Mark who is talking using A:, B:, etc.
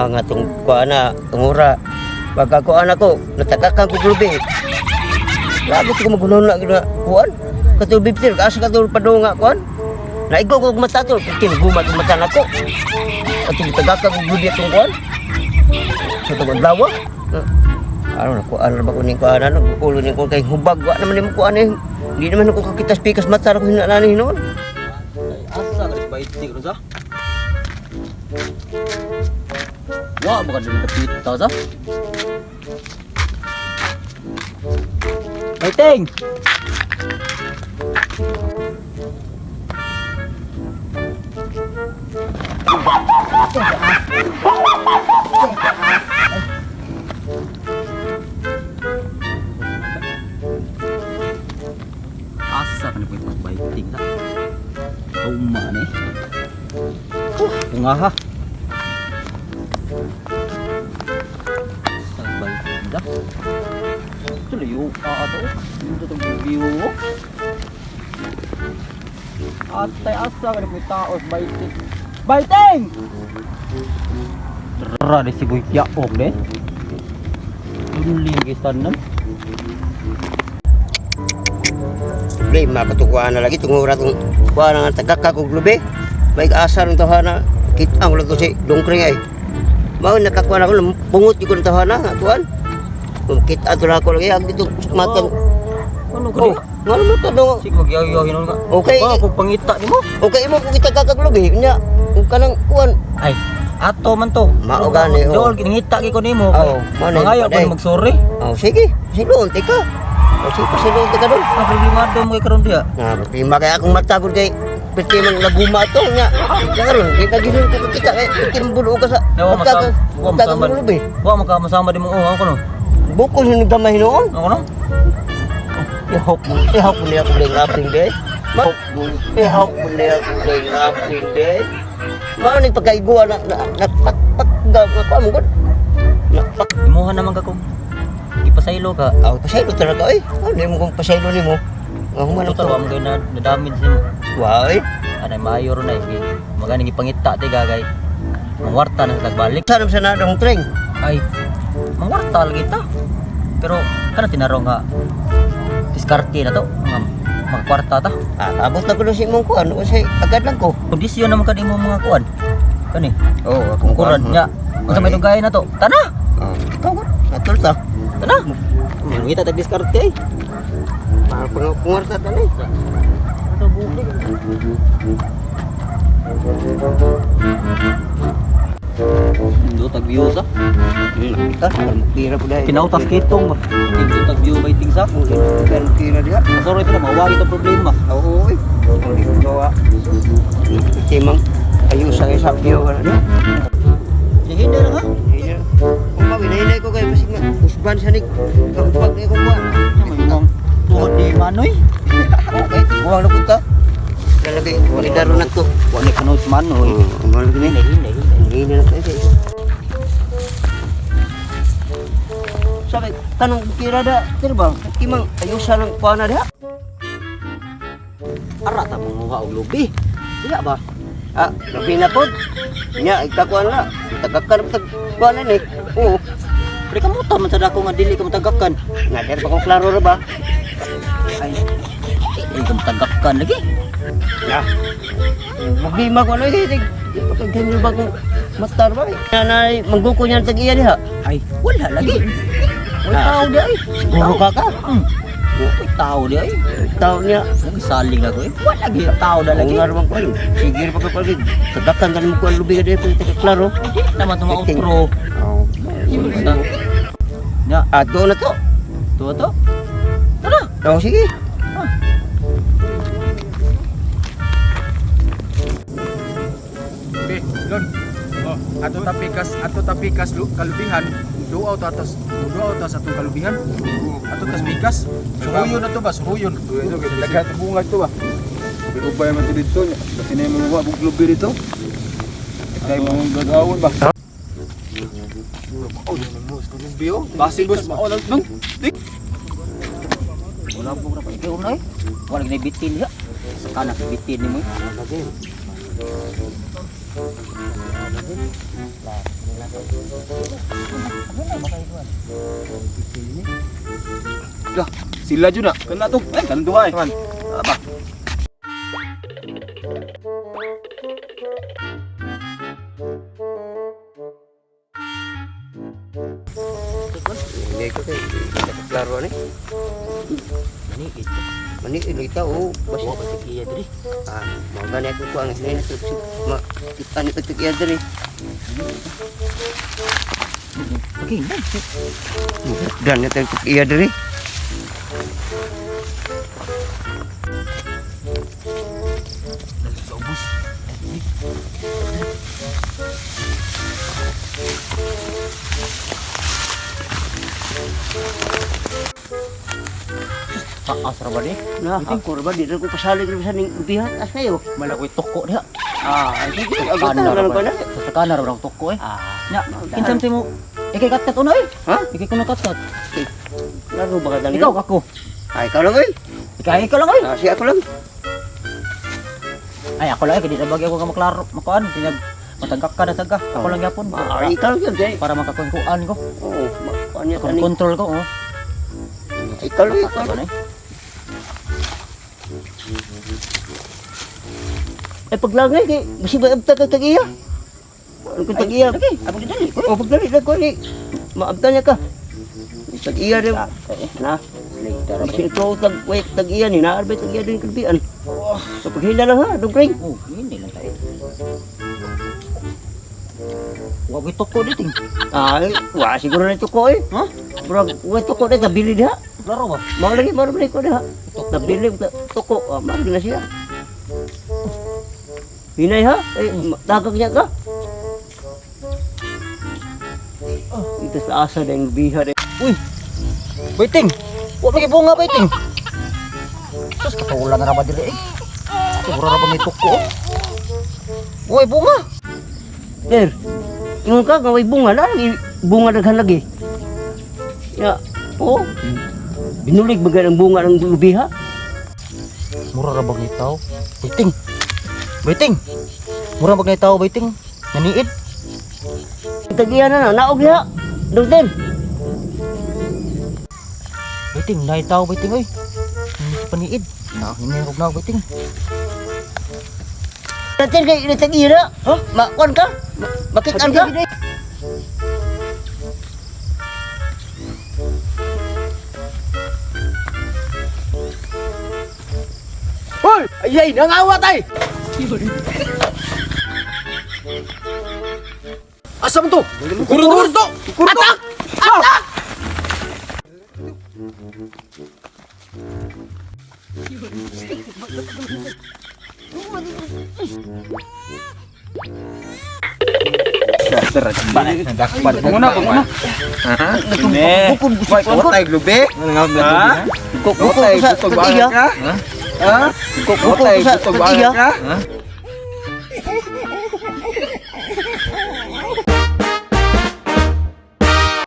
A: Nga tong kuan na tungura. Pagka kuan ako, natagakan ko gulubi. Grabe ko magunon na gina kuan. Katulog bibtir, asa katulog padung nga kuan. Naigo ko mata to, pati gumat ang mata nako. At tagakan ko gulubi atong kuan. Sa tong adlaw. Ano na kuan ra ba ko ning kuan ano, ulo ning kuan kay hubag wa naman nimo kuan eh. Hindi naman ako kakitas pikas mata ra ko hinanani noon.
B: Asa ka baiti ron sa? Wa ba ka dili kapita sa? Baiting! Asa ka ni pwede baiting sa? Tuma ni. Bunga ha. Sa baiting da. Tuloy ka ato. Dito tong view. Atay asa ka ni pwede taos baiting. Baiting! Tara di si Boy Yaog de. Tuloy gistanan.
A: Problema katukuan na lagi tungura tong kuan nga tagaka kog lubi. May asa ng tahana kita ang to si dongkring ay. Mao nakakuan ako pungot ko ng tahana nga kuan. Kung kita to na ako lagi ang dito matang.
B: Ano ka?
A: Oh, ngano mo ka dong?
B: Sige magyaw-yaw hinon ka.
A: Okay.
B: Ba kung pangita nimo.
A: Okay mo kung kita kakag lubi nya kung kanang kuan.
B: Ay, ato man to.
A: Mao gani, oh.
B: Dol ngita gyud ko nimo.
A: Oo, mao na
B: Mangayo
A: yun,
B: ko magsorry.
A: Oh, sige, silon tika. Oh, sige, silon tika dong.
B: Ang problemado mo kay karon diha.
A: Na, problema kay akong mata gud kay piti man naguma to nya. Karon di ka gid ko kita kay piti man bulo ka sa
B: Wa
A: mata
B: masama, wa
A: mata ka
B: masama.
A: lubi.
B: Wa maka masama di mo oh, ako no.
A: Bukol ni gamay noon.
B: Ako no.
A: Ihok mo, ihok mo niya kung aping day. Ma, ihok mo niya kung aping day. Mao ni pagkaiguan na na nakpakpak ga ko mo gud. Nakpak
B: Imuha naman ka kung ipasaylo ka.
A: aw pasaylo talaga oy. Ano mo kung pasaylo nimo? Nga human
B: Total wa mo kay na na-damage nimo.
A: Wa oy.
B: Anay maayo ron ay maganing gipangita ti gagay. Mangwarta na sa tagbalik.
A: Sana sa na dong tring.
B: Ay, mangwarta lagi ta. Pero kana tinarong nga diskarte na to. Nga magkwarta ta.
A: Ah, abot na ko sa imong kuan, kasi agad lang ko.
B: Kondisyon naman kan imong mga kuan. Kani,
A: Oh, akong
B: kuran nya. Unsa may dugay na to? Tana!
A: Oh, ikaw gud. Atol ta.
B: Tana! Mangita tag diskarte ay.
A: Para pang kungwarta ta ni.
B: Ato bukid. Indo tag view sa.
A: Kita, tira po dahil.
B: Kinautas kitong ba. Indo tag view ba iting sa.
A: Tira diha.
B: Sorry ito na mawagi itong problema.
A: Oo, oy. Hindi ko gawa. Timang ayos sa isa view ka na niya.
B: Hihindi na ha.
A: Kung ba, hinahinay ko kayo kasi nga, usban siya ni kahupag ni kong kuwan.
B: Sa may mong tuhod ni Manoy.
A: Okay, buwang na punta. Lalagay, walidaro na to.
B: Wa ni kanod si Manoy.
A: Oo, ang mahal ni.
B: Hihindi, hihindi, hihindi.
A: Hinahinay na tayo. Sabi, tanong kira da, tira ba? Timang ayos sa lang kuwan na diha.
B: Ara ta manguha og lubi. Diya ba?
A: Ah, labi na pod. Nya, ikakuan na. Tagakan tag kuwan na ni. Oo.
B: Pre kamuta man sa dako nga dili ka matagakan.
A: Nga, der ba kong klaro ra ba?
B: Ay. Dili ka matagakan lagi.
A: Ya. Problema ko ano eh. Pagkaganyan ba kung matar ba? Nanay, mangguko niya tag iya diha.
B: Ay, wala lagi. Wala
A: Ah.
B: tao di ay.
A: Siguro ka ka.
B: Wala tao di ay.
A: Tao niya.
B: Mong saling ako eh. Wala lagi tao na lagi.
A: Ang nga ko. Sige pa ka pag tagakan ka mo kuan lubi ka diha taga klaro.
B: Di naman ito ma-outro.
A: Oh.
B: Nya,
A: Ah, doon na to.
B: to to. Tara.
A: Oh, sige.
C: Okay, Lon. Oh, ato tapikas kalubihan, duaw ta atos, duaw ta sa atong kalubihan. Ato tas pikas. Suruyon na to ba? Suruyon.
D: Daghan sa bunga ito ba? Ubay man to dito niya. Kasi na yung mga buglubi dito. Kay mo gagawon ba?
C: Oh, lubi oh. Basi boss, mao lang nung.
B: Wala po na pa na eh. Wala gina bitin diha. Sa kanak bitin nimo. Eh.
D: Lah, sila jud na. Kana to. Ay, kanang duha eh. Aba.
A: Hindi ko kay klaro ani.
B: Maniid.
A: Mani ito oh, basta
B: Wa ba tigiya diri?
A: Ah, mao gani ako ko ang hinay na ma kita ni pagtigiya diri.
B: Okay, man.
A: Dan na tayo tigiya diri.
D: Sa ubos.
B: Taas ra ba ni?
A: Na, ako ra ba di ra ko pasalig ra sa ning ubihan as kayo.
B: Malakoy toko diha.
A: Ah, sige, agad na lang ko na.
B: Sa kanar ra ang toko eh.
A: Ah,
B: Nya, kinsam mo ikay katkat una eh.
A: Ha?
B: Ikay kuno katkat.
A: Laro ba ka lang?
B: Ikaw ako.
A: Ay, ikaw lang oy.
B: Ikaw ikaw lang eh.
A: Ah, siya ako lang.
B: Ay ako lang eh, kay di na bagay ako ka maklaro, makuan, tinag matagak ka na saga. Ako lang gyapon.
A: Ah, ikaw lang jay.
B: Para makakuan ko.
A: Oo, makuan niya
B: Kon
A: tani.
B: control ko oh.
A: Ikaw lang, ikaw
B: Ano
A: lang.
B: eh?
A: Ay paglangay kay basi ba abta ka tagiya? Ano kung tagiya?
B: Lagi, abang dali ko.
A: O pagdali lang ko ni maabta niya ka. Tagiya rin. Na. Basi ito tag wait tagiya ni naarbay tagiya din kalbian. So paghila lang ha, dugring.
B: Oh, hindi lang tayo. Wa gyud toko dito.
A: Ay, wa siguro na ko eh.
B: Ha?
A: Murag wa tuko na nabili diha.
B: Klaro ba?
A: Mao lagi mao lagi ko diha. Nabili tuko, ah, mao na siya. Hinay ha, eh, tagak niya ka. Ito sa asa na yung biha rin.
B: Uy. Baiting. Wa may bunga baiting. Sus katulan na ra ba dili eh. Siguro ra ba may toko. oh. Uy, bunga.
A: Sir, ingon ka, nga may bunga na, lagi, bunga daghan lagi. Ya, oo. Binulig ba ang bunga ng lubiha?
B: Mura ra ba tao? Baiting. Baiting. Mura ba tao baiting? Naniid.
A: Tagiya na na, naog niya. Doktor,
B: Baiting, naay tao baiting oy. Hindi sa paniid. Na hinirog na baiting.
A: doktor kay tagiya na.
B: Ha?
A: Makuan ka? Makitaan ka?
C: Hoy! Ay, ay, nangawat ay! Asa man to? Kuro to! Atak! Atak! Panguna, panguna.
D: Ne.
A: Bukod
D: Wai, kawat ay glubi. Ha?
A: Bukod sa tagiya.
D: Ha?
A: Bukod sa tagiya.
D: Ha?